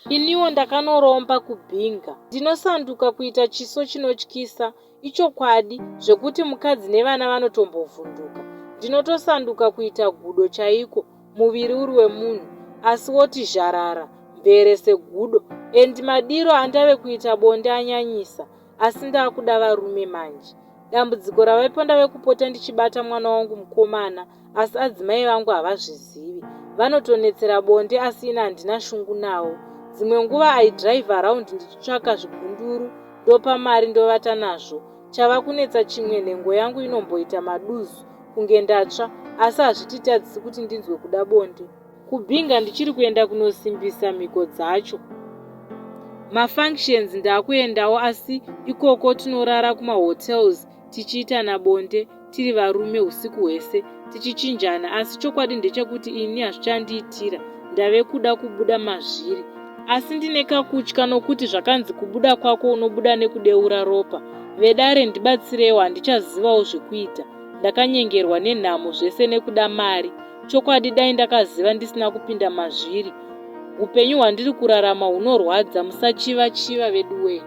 Iniwo ndakanoromba kuBinga. Ndinosanduka kuita chiso chinotyisa, ichokwadi, zvekuti mukadzi nevana vanotombovhunduka. Ndinotosanduka kuita gudo chaiko, muviri uri wemunhu, asi woti zharara, mvere segudo. And madiro andave kuita bonde anyanyisa, asi ndakuda varume manje. Dambudziko ravapo ndave kupota ndichibata mwana wangu mukomana asi adzimai vangu havazvizivi. Vanotonetsera bonde asi ini handina shungu navo. Dzimwe nguva I drive around ndichitsvaka zvigunduru ndopa mari ndovata nazvo. Chava kunetsa chimwe nhengo yangu inomboita maduzu kunge ndatsva asi hazvititadzisi kuti ndinzwe kuda bonde. KuBinga ndichiri kuenda kunosimbisa mhiko dzacho. Mafunctions ndakuendawo asi ikoko tinorara kumahotels tichiitana bonde tiri varume husiku hwese tichichinjana asi chokwadi ndechekuti ini hazvichandiitira ndave kuda kubuda mazviri asi ndine kakutya nokuti zvakanzi kubuda kwako unobuda nekudeura ropa. Vedare ndibatsireiwo handichazivawo zvekuita ndakanyengerwa nenhamo zvese nekuda mari. Chokwadi dai ndakaziva ndisina kupinda mazviri. Hupenyu hwandiri kurarama hunorwadza musachiva chiva veduwee.